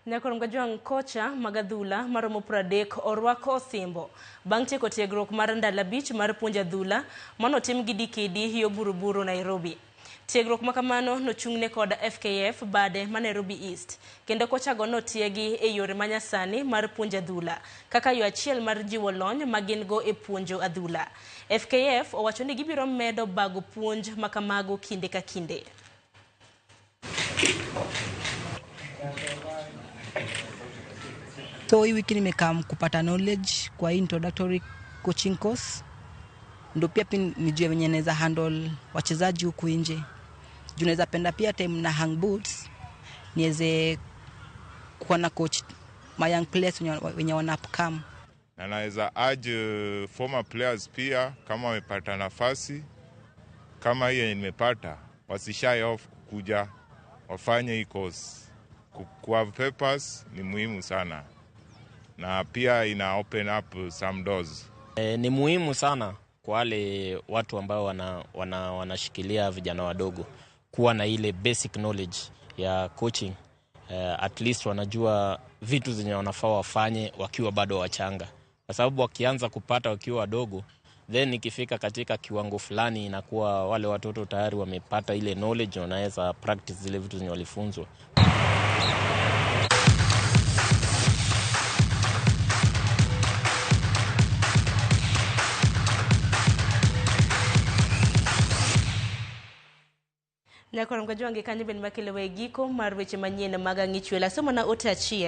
Nyakoro Kajwang' kocha mag adhula maromo 30 orwako osimbo bang' tieko tiegruok mar ndalo 5 mar puonjo adhula manotim gi DKD yo Buruburu Nairobi. Tiegruok makamano nochung'ne kod FKF bade ma Nairobi East kendo kochago notiegi e yore manyasani mar puonjo adhula kaka yo achiel mar jiwo lony ma gin go e puonjo adhula. FKF owacho ni gibiro medo bago puonj makamago kinde ka kinde. So hii wiki nimekam kupata knowledge kwa hii introductory coaching course, ndo pia nijue venye naweza handle wachezaji huku nje. Juu naweza penda pia time na hang boots niweze kuwa na coach my young players wenye wana upcome. Na naweza urge former players pia kama wamepata nafasi kama hii yenye nimepata, wasishy off kuja wafanye hii course. Kwa papers ni muhimu sana, na pia ina open up some doors. Ni muhimu sana kwa wale watu ambao wanashikilia vijana wadogo kuwa na ile basic knowledge ya coaching. At least wanajua vitu zenye wanafaa wafanye wakiwa bado wachanga, kwa sababu wakianza kupata wakiwa wadogo, then ikifika katika kiwango fulani inakuwa wale watoto tayari wamepata ile knowledge, wanaweza practice zile vitu zenye walifunzwa. Nyakoro Kajwang' gi kanyo bende makelo e giko mar weche manyien mag Ang'ich Welo. Asomo na ote achiel.